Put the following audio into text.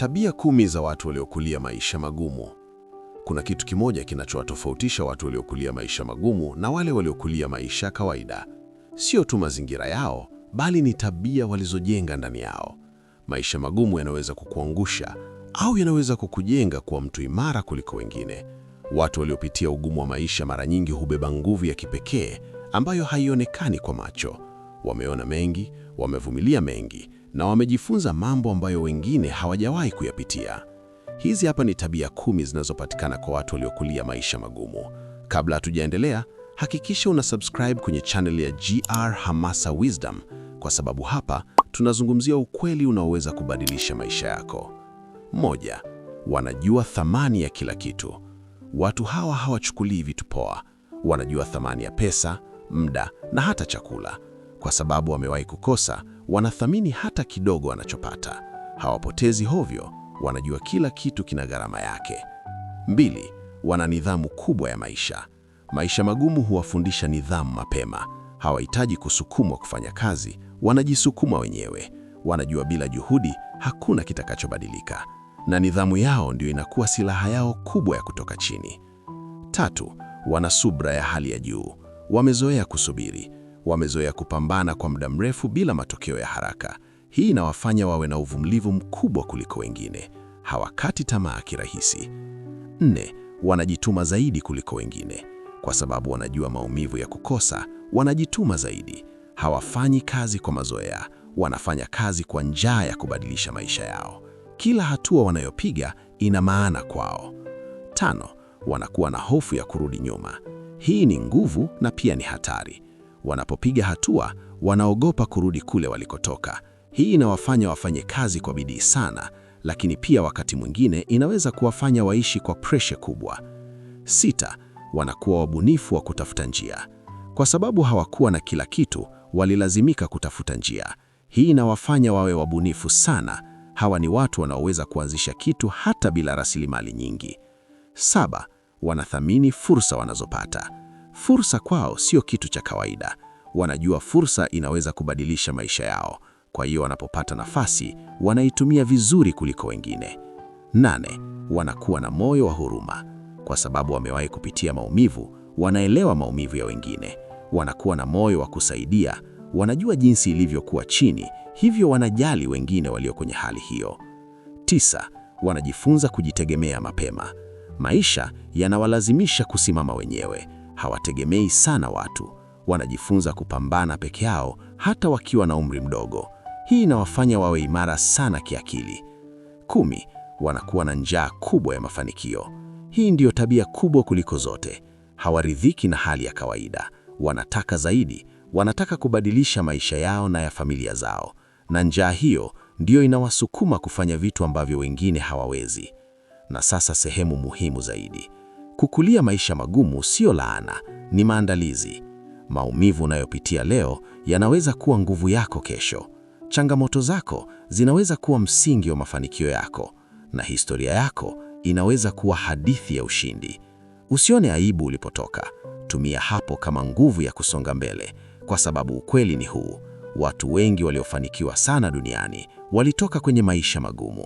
Tabia 10 za watu waliokulia maisha magumu. Kuna kitu kimoja kinachowatofautisha watu waliokulia maisha magumu na wale waliokulia maisha ya kawaida. Sio tu mazingira yao, bali ni tabia walizojenga ndani yao. Maisha magumu yanaweza kukuangusha au yanaweza kukujenga kuwa mtu imara kuliko wengine. Watu waliopitia ugumu wa maisha mara nyingi hubeba nguvu ya kipekee ambayo haionekani kwa macho. Wameona mengi, wamevumilia mengi na wamejifunza mambo ambayo wengine hawajawahi kuyapitia. Hizi hapa ni tabia 10 zinazopatikana kwa watu waliokulia maisha magumu. Kabla hatujaendelea, hakikisha una subscribe kwenye channel ya GR Hamasa Wisdom kwa sababu hapa tunazungumzia ukweli unaoweza kubadilisha maisha yako. 1, wanajua thamani ya kila kitu. Watu hawa hawachukulii vitu poa. Wanajua thamani ya pesa, muda na hata chakula. Kwa sababu wamewahi kukosa, wanathamini hata kidogo wanachopata. Hawapotezi hovyo, wanajua kila kitu kina gharama yake. 2, wana nidhamu kubwa ya maisha. Maisha magumu huwafundisha nidhamu mapema. Hawahitaji kusukumwa kufanya kazi, wanajisukuma wenyewe. Wanajua bila juhudi hakuna kitakachobadilika, na nidhamu yao ndio inakuwa silaha yao kubwa ya kutoka chini. 3, wana subra ya hali ya juu. Wamezoea kusubiri, wamezoea kupambana kwa muda mrefu bila matokeo ya haraka. Hii inawafanya wawe na uvumilivu mkubwa kuliko wengine. Hawakati tamaa kirahisi. 4, wanajituma zaidi kuliko wengine. Kwa sababu wanajua maumivu ya kukosa, wanajituma zaidi. Hawafanyi kazi kwa mazoea, wanafanya kazi kwa njaa ya kubadilisha maisha yao. Kila hatua wanayopiga ina maana kwao. 5, wanakuwa na hofu ya kurudi nyuma. Hii ni nguvu na pia ni hatari. Wanapopiga hatua, wanaogopa kurudi kule walikotoka. Hii inawafanya wafanye kazi kwa bidii sana, lakini pia wakati mwingine inaweza kuwafanya waishi kwa presha kubwa. 6, wanakuwa wabunifu wa kutafuta njia. Kwa sababu hawakuwa na kila kitu, walilazimika kutafuta njia. Hii inawafanya wawe wabunifu sana. Hawa ni watu wanaoweza kuanzisha kitu hata bila rasilimali nyingi. 7, wanathamini fursa wanazopata. Fursa kwao sio kitu cha kawaida. Wanajua fursa inaweza kubadilisha maisha yao. Kwa hiyo wanapopata nafasi, wanaitumia vizuri kuliko wengine. 8, wanakuwa na moyo wa huruma. Kwa sababu wamewahi kupitia maumivu, wanaelewa maumivu ya wengine. Wanakuwa na moyo wa kusaidia, wanajua jinsi ilivyokuwa chini, hivyo wanajali wengine walio kwenye hali hiyo. 9, wanajifunza kujitegemea mapema. Maisha yanawalazimisha kusimama wenyewe. Hawategemei sana watu. Wanajifunza kupambana peke yao hata wakiwa na umri mdogo. Hii inawafanya wawe imara sana kiakili. 10, wanakuwa na njaa kubwa ya mafanikio. Hii ndiyo tabia kubwa kuliko zote. Hawaridhiki na hali ya kawaida. Wanataka zaidi, wanataka kubadilisha maisha yao na ya familia zao. Na njaa hiyo ndiyo inawasukuma kufanya vitu ambavyo wengine hawawezi. Na sasa sehemu muhimu zaidi. Kukulia maisha magumu sio laana, ni maandalizi. Maumivu unayopitia leo yanaweza kuwa nguvu yako kesho. Changamoto zako zinaweza kuwa msingi wa mafanikio yako, na historia yako inaweza kuwa hadithi ya ushindi. Usione aibu ulipotoka. Tumia hapo kama nguvu ya kusonga mbele, kwa sababu ukweli ni huu: watu wengi waliofanikiwa sana duniani walitoka kwenye maisha magumu.